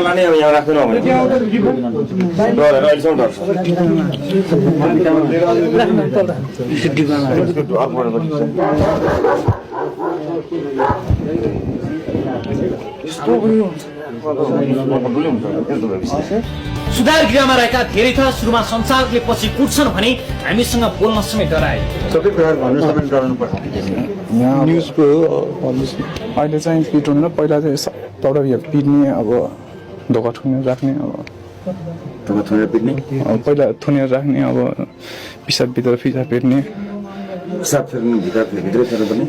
लाने अब यहाँ राख्दैन भने डरहरू अहिलेसम्म डर सुधार गृहमा रहेका धेरै थर सुरुमा संचालकले पछि कुट्छन् भने हामीसँग बोल्न समेत डराए। न्युजको अहिले चाहिँ पिट हुँदैन, पहिला चाहिँ एउटा यो पिट्ने, अब ढोका थुनेर राख्ने, पहिला थुनेर राख्ने, अब पिसाबभित्र पिसा पेट्ने,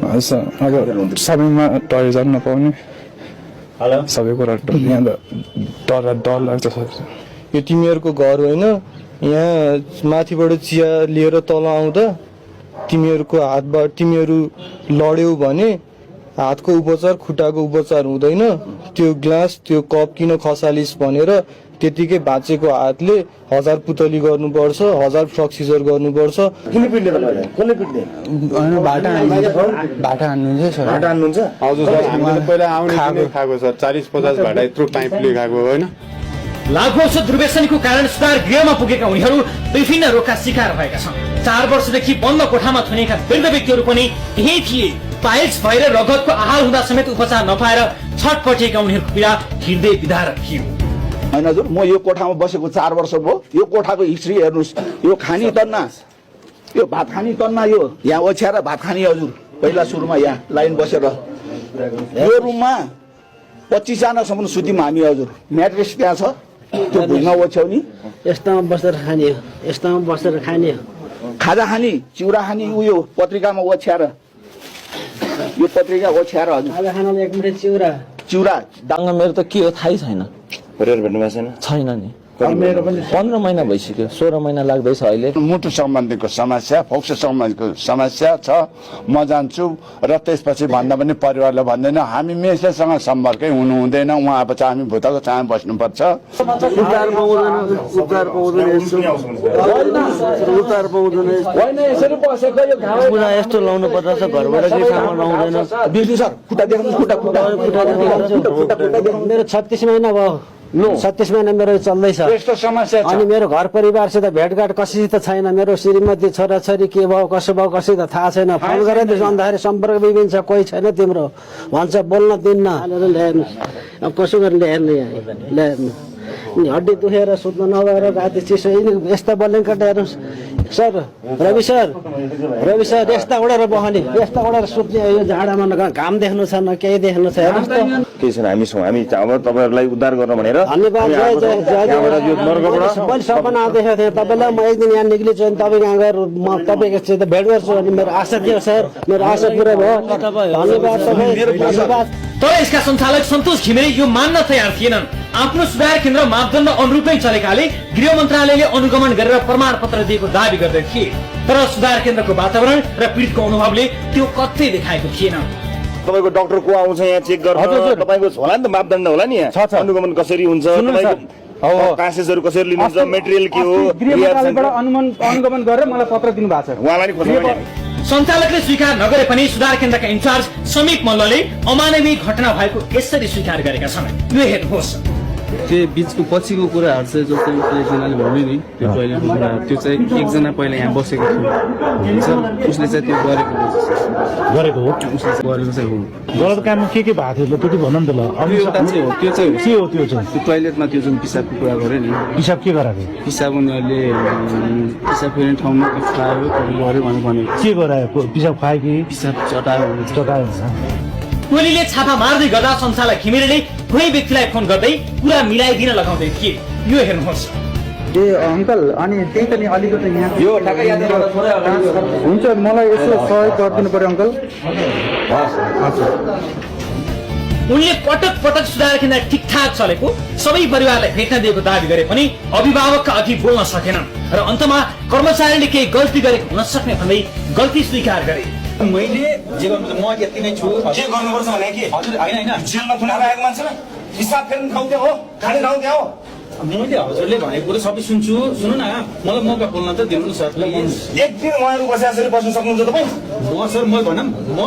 अब सबैमा टयर जानु नपाउने, सबै कुरा यहाँ डर लाग्छ। यो तिमीहरूको घर होइन, यहाँ माथिबाट चिया लिएर तल आउँदा तिमीहरूको हातबाट तिमीहरू लड्यौ भने हातको उपचार खुट्टाको उपचार हुँदैन। त्यो ग्लास त्यो कप किन खसालिस भनेर त्यतिकै भाँचेको हातले 1000 पुतली गर्नुपर्छ, 1000 फ्रक्सिजर गर्नुपर्छ। भाटा हान्नुहुन्छ सर? भाटा हान्नुहुन्छ? हजुर सर, हामीले पहिला आउने खाएको सर 40-50 भाटा यत्रो पाइपले खाएको होइन। लाखौं वर्ष दुर्व्यसनीको कारण सुधार गृहमा पुगेका उनीहरू विभिन्न रोगका शिकार भएका छन्। 4 वर्षदेखि बन्द कोठामा थुनेका वृद्ध व्यक्तिहरू पनि यही थिए। पाइल्स भएर रगतको आहाल हुँदा समेत उपचार नपाएर छटपटिएका उनीहरूको पीडा हृदय विदारक थियो। होइन हजुर, म यो कोठामा बसेको 4 वर्ष भयो। यो कोठाको हिस्ट्री हेर्नुहोस्। यो खानी तन्ना, यो भात खानी तन्ना, यो यहाँ ओछ्याएर भात खानी हजुर पहिला सुरुमा यहाँ लाइन बसेर यो रुममा 25 जनासम्म सुत्यौँ हामी हजुर। म्याट्रेस त्यहाँ छ, त्यो भुइँमा ओछ्याउने, यस्तामा बसेर खाने हो, यस्तामा बसेर खाने हो, खाजा खानी, चिउरा खानी, उयो पत्रिकामा ओछ्याएर, यो पत्रिका ओछ्याएर हजुर खाजा खानाले एक मुठे चिउरा चिउरा। मेरो त के हो थाहै छैन। परिवार भेट्नु भएको छैन? छैन नि, 15 महिना भइसक्यो, 16 महिना लाग्दैछ अहिले। मुटु सम्बन्धीको समस्या, फोक्सो सम्बन्धीको समस्या छ। म जान्छु र त्यसपछि भन्दा पनि परिवारले भन्दैन हामी मेसेसँग सम्पर्कै हुनु हुँदैन, उहाँ अब चाहिँ हामी भुताको चाया बस्नुपर्छ। उपचार पाउँदैन होइन यसरी बसेको यो घाउ पुरा यस्तो लाउनु पर्छ, घरबाट केही सामान आउँदैन। बिर्जु सर खुट्टा देखाउनु, खुट्टा मेरो 36 महिना भयो, 36 महिना मेरो चल्दैछ। यस्तो समस्या छ। अनि मेरो घर परिवारसित भेटघाट कसैसित छैन। मेरो श्रीमती छोराछोरी के भयो कसो भयो कसै त थाहा छैन। फोन गरेर भन्दाखेरि सम्पर्क विभिन्न छ, कोही छैन तिम्रो भन्छ, बोल्न दिन्न। ल्याउनु अब कसो गरेर ल्याउनु हड्डी दुखेर सुत्न नभएर राति चिसो यस्ता बोल्ने केटा हेर्नुहोस् सर। रवि सर यस्ता उडेर बस्ने, यस्ता उडेर सुत्ने, यो झाडामा न घाम देख्नु छ न केही देख्नु छ हेर्नुहोस् त। केही छैन, हामी छौँ। हामी अब तपाईँहरूलाई उद्धार गर्न भनेर धन्यवाद। मैले सपना देखेको थिएँ तपाईँलाई, म एक दिन यहाँ निक्लिन्छु अनि तपाईँ कहाँ गएर म तपाईँको भेट गर्छु अनि मेरो आशा थियो सर, मेरो आशा पुरा भयो। धन्यवाद धन्यवाद। तर यसका सञ्चालक सन्तोष घिमिरे यो मान्न तयार थिएनन्। आफ्नो सुधार केन्द्र मापदण्ड अनुरूपै चलेकाले गृह मन्त्रालयले अनुगमन गरेर प्रमाणपत्र दिएको दावी गर्दै थिए। तर सुधार केन्द्रको वातावरण र पीडितको अनुभवले त्यो कतै देखाएको थिएन। तपाईँको डाक्टर को आउँछ यहाँ चेक गर्न, तपाईँको होला नि त मापदण्ड होला नि यहाँ, अनुगमन कसरी हुन्छ, तपाईँको कासेसहरू कसरी लिनुहुन्छ, मेटेरियल के हो, अनुगमन गरेर मलाई पत्र दिनु भएको छ। उहाँलाई नि खोज्नु पर्ने। सञ्चालकले स्वीकार नगरे पनि सुधार केन्द्रका इन्चार्ज समीप मल्लले अमानवीय घटना भएको यसरी स्वीकार गरेका छन्। यो हेर्नुहोस्। त्यो बिचको पछिको कुराहरू चाहिँ जस्तो एकजनाले भन्यो नि, त्यो टोइलेटको कुरा, त्यो चाहिँ एकजना पहिला यहाँ बसेको थियो, उसले चाहिँ त्यो गरेको हो, उसले चाहिँ हो। गलत काम के भएको थियो त्यो भन्नु नि त ल। एउटा चाहिँ हो, त्यो चाहिँ के हो त्यो चाहिँ? त्यो टोइलेटमा त्यो जुन पिसाबको कुरा गऱ्यो नि, पिसाब के गराएको? पिसाब उनीहरूले पिसाब फेर्ने ठाउँमा खुवायो गऱ्यो भनेर के गरायो? पिसाब खुवायो कि पिसाब चटायो टोलीले छापा मार्दै गर्दा सञ्चालक घिमिरेले कुनै व्यक्तिलाई फोन गर्दै कुरा मिलाइदिन लगाउँदै थिए। यो हेर्नुहोस्। ए अङ्कल, अनि त्यही त नि अलिकति यहाँ हुन्छ, मलाई यसो सहयोग गरिदिनु पर्यो अङ्कल। उनले पटक पटक सुधार केन्द्र ठिकठाक चलेको, सबै परिवारलाई भेट्न दिएको दावी गरे पनि अभिभावकका अघि बोल्न सकेनन् र अन्तमा कर्मचारीले केही गल्ती गरेको हुन सक्ने भन्दै गल्ती स्वीकार गरे। मैले जे गर्नु म यति नै छु। के गर्नुपर्छ भने के हजुर होइन जेलमा थुनेर आएको मान्छेलाई पिसाब फेर्ने ठाउँ त्यहाँ हो, खाने ठाउँ त्यहाँ हो, मैले हजुरले भनेको कुरो सबै सुन्छु। सुन्नु न, मलाई मौका बोल्न त दिनु न सर प्लिज। एक दिन उहाँहरू बसेर बस्न सक्नुहुन्छ तपाईँ? सर म भनौँ, म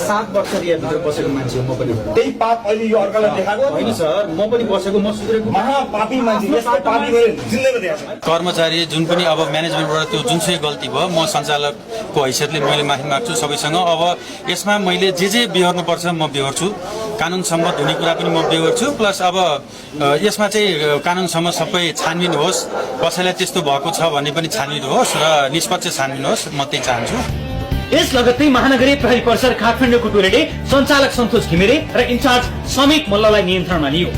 7 वर्ष रियाभित्र बसेको मान्छे हो म पनि। त्यही पाप अहिले यो अर्कालाई देखाएको होइन सर, म पनि बसेको, म सुधरेको महापापी मान्छे। यस्तो पापी गरे जिन्दगी देखाएको कर्मचारी जुन पनि अब म्यानेजमेन्टबाट त्यो जुनसुकै गल्ती भयो, म सञ्चालकको हैसियतले मैले माफी माग्छु सबैसँग। अब यसमा मैले जे बिहोर्नुपर्छ म बिहोर्छु, कानुन सम्मत हुने कुरा पनि म बिहोर्छु। प्लस अब यसमा चाहिँ कानुन सम्मत सबै छानबिन होस्, कसैलाई त्यस्तो भएको छ भने पनि छानबिन होस् र निष्पक्ष छानबिन होस्, म त्यही चाहन्छु। यस लगत्तै महानगरीय प्रहरी परिसर काठमाडौँको टोलीले सञ्चालक सन्तोष घिमिरे र इन्चार्ज समीप मल्ललाई नियन्त्रणमा लियो।